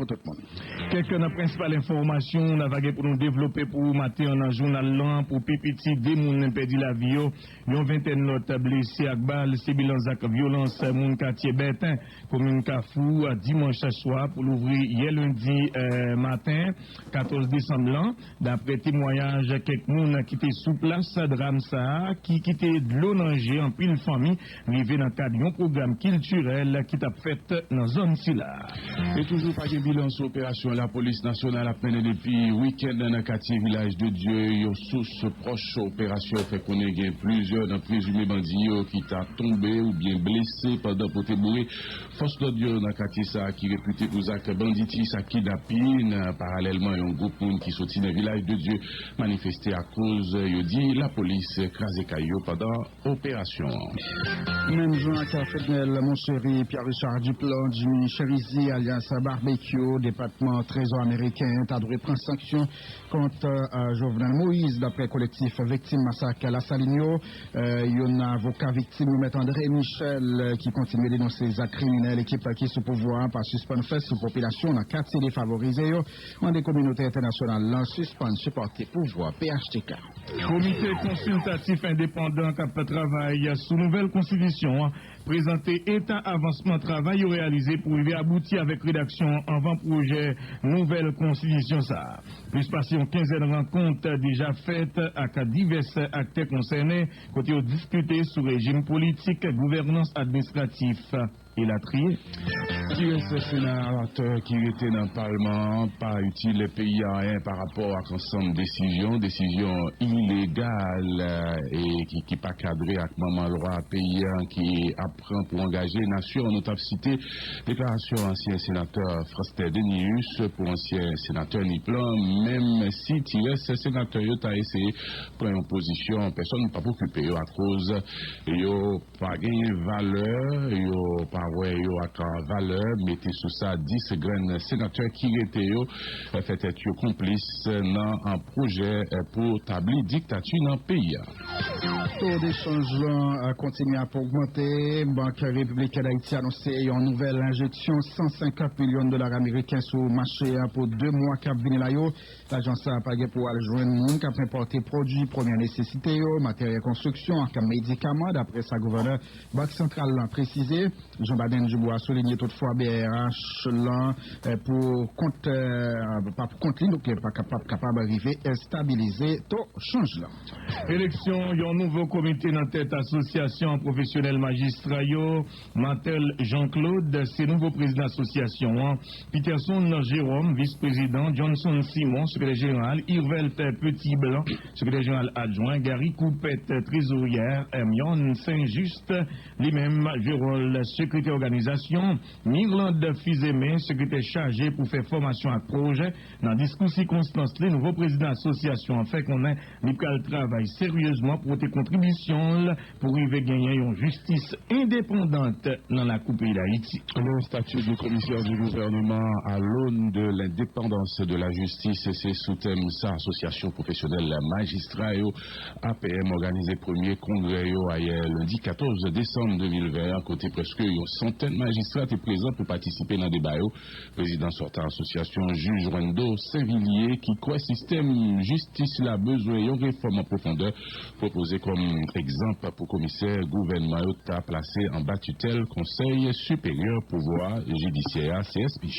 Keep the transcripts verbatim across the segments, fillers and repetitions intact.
tout moun. Kèk nan prensipal enfòmasyon n ap gen pou nou devlope pou maten an nan jounal lan. Pou pi piti, de moun pèdi lavi yo, yon ventèn lòt blese ak bal. Se bilan zak vyolans moun katye Bèten, komin Kafou, dimanch swa pou louvri yè lendi eh, maten, katòz desanm lan. Daprè temwayaj kèk moun ki te sou plas dram sa a, ki kite dlo nan je anpil fanmi, rive nan kad yon pwogram kiltirèl ki t ap fèt nan zòn sila. E toujou pa gen bilan sou operasyon lapolis nasyonal ap mennen depi wikenn nan katye Vilaj de Dye. Yon sous pwòch operasyon fè konnen gen plizyè nan prezime bandi yo ki ta tonbe oubyen blese pandan pote boure fòs lòd yo nan katye sa a ki repite pou zak banditis ak kidnapin. Paralèlman, yon gwoup moun ki soti nan Vilaj de Dye manifeste akoz yo di lapolis kraze kay yo pandan operasyon an. Menm jan ak Fednel Monchéry, Pierre Richard Duplan, Jimmy Chérizier alyas Barbecue, depatman trezò ameriken ta dwe pran sanksyon kont eh, Jovenel Moïse, daprè kolektif viktim masak Lasalin yo. Eh, youn avoka viktim yo, Mèt André Michel, eh, ki kontinye denonse zak kriminèl ekip ki sou pouvwa a pa sispann fè sou popilasyon nan katye defavorize yo, mande kominote entènasyonal lan sispann sipòte pouvwa P H T K. Komite konsiltatif endepandan k ap travay sou nouvèl konstitisyon an prezante eta avansman travay yo reyalize pou rive abouti avèk redaksyon anvan pwojè nouvèl konstitisyon sa a. Plis pase yon kenzèn rankont deja fèt ak divès aktè konsène, kote yo diskite sou rejim politik, gouvènans administratif, elatriye. Ki rès senatè ki rete nan palman an pa itil peyi a anyen pa rapò ak ansanm desizyon, desizyon ilegal, eh, e ki, ki pa kadre ak manman lwa peyi a ki ap pran pou angaje nasyon an. Nou t ap site deklarasyon ansyen senatè Franster Denius pou ansyen senatè Nip lan, menm si ti rès senatè yo ta eseye pran yon pozisyon, pèsonn p ap okipe yo akoz yo pa genyen valè, yo pa wè yo ak valè, mete sou sa dis grenn senatè ki rete yo fè tèt yo konplis nan pwojè pou tabli diktati nan peyi a. To de chanj lan kontinye ap ogmante. Bank Repiblik Dayiti anonse yon nouvèl enjeksyon san senkant milyon dola ameriken sou mache a pou de mwa k ap vini la yo. Lajan sa a pa gen pou al jwenn moun k ap enpòte pwodui premyè nesesite yo, materyèl konstriksyon ak medikaman, daprè sa gouvènè Bank Santral lan presize. Jean Baden Dubois soulinye toutfwa B R H lan eh, pou kont, eh, pa pou kont li, donk pa kapab, kapab rive estabilize to chanj lan. Eleksyon yon nouvo komite nan tèt asosyasyon pwofesyonèl majistra yo. Marthel Jean Claude se nouvo prezidan asosyasyon an. Peterson Jérôme, vis prezidan, Johnson Simon, sekretè jeneral, Irvelt Petit Blanc, sekretè jeneral adjwen, Gary Coupet, trezoryè, Hermione Saint-Juste, li menm, jwe wòl sekretè òganizasyon, Mirlande Fils-Aimé, sekretè chaje pou fè fòmasyon ak pwojè. Nan diskou sikonstans li, nouvo prezidan asosyasyon an fè konnen li pral travay seryezman pou pote kontribisyon l pou rive genyen yon jistis endepandant nan lakou peyi Dayiti. Le statut du commissaire du gouvernement à l'aune de l'indépendance de la justice, se sou tèm sa asosyasyon pwofesyonèl majistra yo, A P M, òganize premye kongrè yo ayè lendi katòz desanm de mil ven an, kote prèske yon santèn majistra te prezan pou patisipe nan deba yo. Prezidan sòtan asosyasyon, jij Wendo Sainvillier, ki kwè sistèm jistis la bezwen yon refòm an pwofondè, pwopoze kòm egzanp pou komisè gouvènman yo ta plase anba titèl Konsèy Siperyè Pouvwa Jidisyè a, C S P J.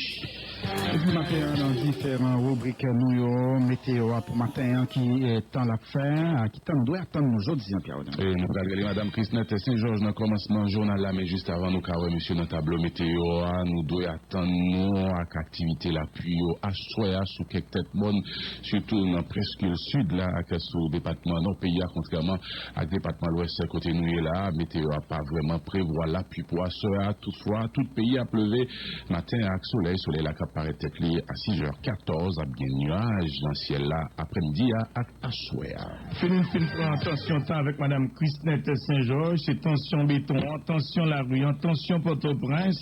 Epi maten an, nan diferan ribrik nou yo, meteo a pou maten an, ki eh, tan l ap fè, a ki tan nou dwe atann nou jodi an, Pierre René? E nou pral rele Madam Chrisnette Saint-Georges nan kòmansman jounal la, men jis avan nou ka wè mesye nan tablo meteo a, nou dwe atann nou ak aktivite lapli yo aswè a sou kèk tèt mòn, sitou nan prèskil sid la ak sou depatman nò peyi a, kontrèman ak depatman lwès kote nou ye la a. Meteo a pa vrèman prevwa lapli pou aswè a. Toutfwa, tout peyi a ap leve maten an ak solèy, solèy la k ap parèt tèt li a sis è katòz, ap gen nyaj nan syèl la aprèmidi a ak aswè a. Fini n fin pran tansyon tan avèk Madam Chrisnette Saint-Georges, se tansyon beton an, tansyon lari an, tansyon Pòtoprens,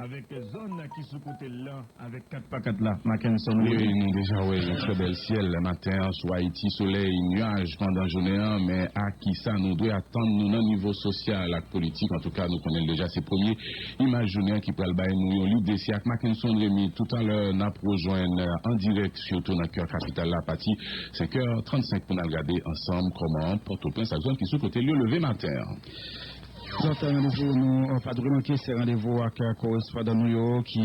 avèk zòn ki sou kote l lan, avèk kat pa kat la, Mackenson. Wi, nou deja wè yon trè bèl syèl maten an sou Ayiti, solèy, nyaj pandan jounen an, men ak kisa nou dwe atann nou nan nivo sosyal ak politik. Antouka, nou konnen l deja, se premye imaj jounen an ki pral bay nou yon lide. Se ak Mackenson Remy toutalè n ap rejwenn an dirèk, sitou nan kè kapital la, apati senk è trannsenk, pou n al gade ansanm kòman Pòtoprens ak zòn ki sou kote l yo leve maten an. Lòt randevou nou pa dwe manke, se randevou ak korespondan nou yo ki,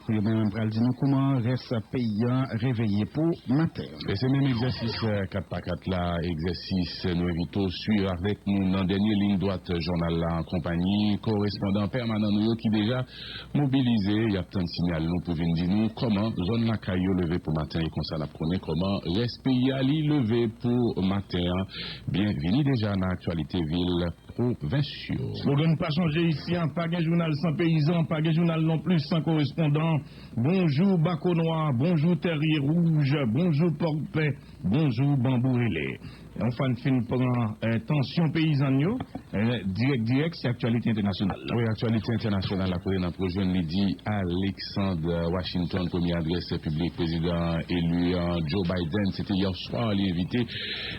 ki yo menm pral di nou kòman rès peyi a reveye pou maten an. E se menm egzèsis kat pa kat la, egzèsis nou envite w swiv avèk nou nan dènye liy dwat jounal la, an konpanyi korespondan pèmanan nou yo ki deja mobilize. Y ap tann siyal nou pou vin di nou kòman zòn lakay yo leve pou maten, e konsa n ap konnen kòman rès peyi a li leve pou maten an. Byenvini deja nan aktyalite vil pwovens yo. Slogan pa chanje isi a, pa gen jounal san peyizan, pa gen jounal non plis san korespondan. Bonjou Bakonwa, bonjou Tèrye Wouj, bonjou Pòdpè, bonjou Banbou Rele. Yon fwa n fin pran eh, tansyon peyizan yo, eh, dirèk dirèk, se aktyalite entènasyonal la. Wi, aktyalite entènasyonal la, kote n ap rejwenn Lydie Alexandre. Washington, premye adrès piblik prezidan eli an, Joe Biden, se te yè swa, li envite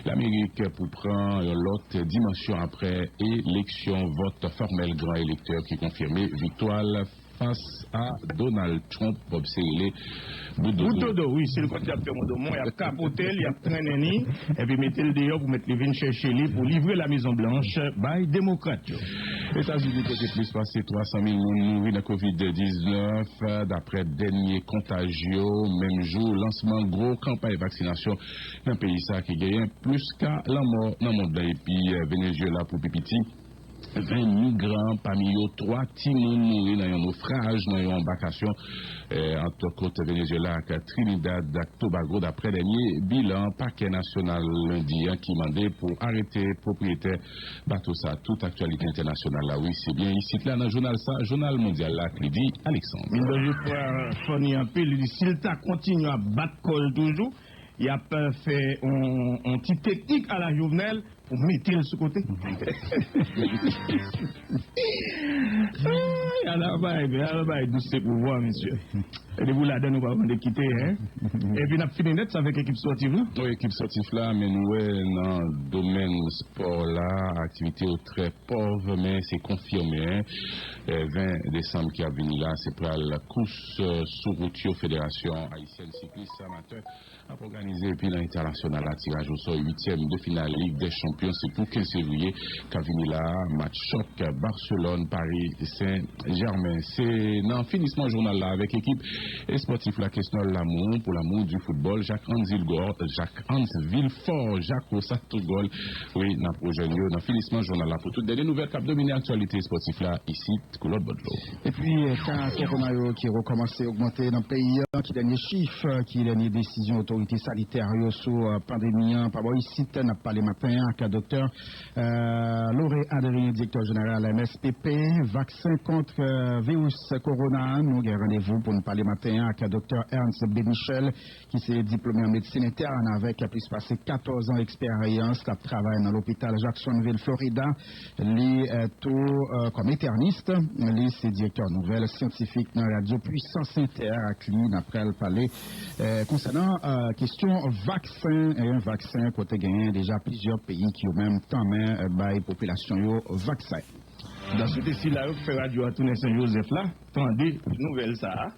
Lamerik pou pran yon lòt dimansyon apre eleksyon, vòt fòmèl gran elektè ki konfime viktwa l fas a Donald Trump, Bob se rele bout dodo. Bout dodo, wi, se l konn di ap fè mwen domon, y ap kapote l, y ap trennen li, epi mete l deyò pou mèt li vin chèche li pou livre la Mezon Blanch bay demokrat yo. Etazini, kote plis pase twa san mil moun mouri nan kovid diznèf, daprè dènye kontaj yo. Menm jou lansman gwo kanpay vaksinasyon nan peyi sa ki genyen plis ka lanmò nan mond lan, epi Venezuela pou pi piti ven migran, pami yo twa timoun, mouri nan yon nofraj nan yon anbakasyon eh, ant kot Venezuela ak Trinidad ak Tobago, daprè dènye bilan pakè nasyonal lendi an ki mande pou arete pwopriyetè bato sa. Tout aktyalite entènasyonal la, wi, se byen isit la nan jounal sa, jounal mondyal la, ak Lydie Alexandre. Miloje fò ni anpil, li di si l ta kontinye ap bat kò l toujou, y ap fè yon ti teknik a la Jovenel pou mete l sou kote. Ay, ala bay, men ala bay dous se pouvwa, mesye. E depi w ladan, nou pa mande kite, hein? Epi n ap fini nèt sa avèk ekip spòtif la. Wi, ekip spòtif la, men nou wè nan domèn spò la, aktivite yo trè pòv, men se konfime, hein. Eh, ven desanm ki ap vini la, se pral kous eh, sou wout yo, Federasyon Ayisyèn Siklis Amatè ap òganize, epi nan entènasyonal la, tiraj osò uityèm de final Lig dè Chanpyon, se pou kenz fevriye k ap vini la, match chòk Barcelone, Paris Saint-Germain. Se nan finisman jounal la avèk ekip espòtif la, Kesnol Lamour, pour l'amour du football, Jacques Anzilgor, Jacques Hans Villefort, Jacques Rosat tout gòl. Wi, n ap rejwenn yo nan finisman jounal la pou tout dènye nouvèl k ap domine aktyalite espòtif la isit, kou lòt bò dlo. Epi, eh, ka kowona yo ki rekòmanse ogmante nan peyi a, ki dènye chif, eh, ki dènye desizyon otorite sanitè yo sou eh, pandemi an? Pa bò isit, n ap pale maten an ak doktè eh, Lauré Adrien, direktè jeneral M S P P, vaksen kont eh, viris kowona. Nou gen randevou pou n pale maten an ak doktè Ernst B. Michel, ki se diplome an medsin entèn avèk plis pase katòz an eksperyans. L ap travay nan lopital Jacksonville, Florida. Li eh, tou eh, kòm entènis, li se direktè nouvèl syantifik nan radyo Puissance Inter. Ak li, n ap pral pale eh, konsènan eh, kesyon vaksen, eh, vaksen kote genyen deja plizyè peyi ki yo menm tanmen eh, bay popilasyon yo vaksen. N ap swete sila yo k fè radyo a tounen Sen Jozèf la, tande nouvèl sa a.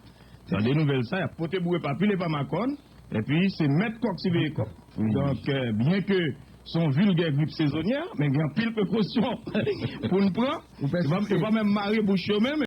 Tande nouvèl sa, y ap pote boure pa pil e pa makòn, epi se mèt kòk siveye kòk. Donk, eh, byen ke se yon vilgè grip sezonyè, men gen anpil prekosyon pou n pran. E pa, e pa menm mare bouch yo menm,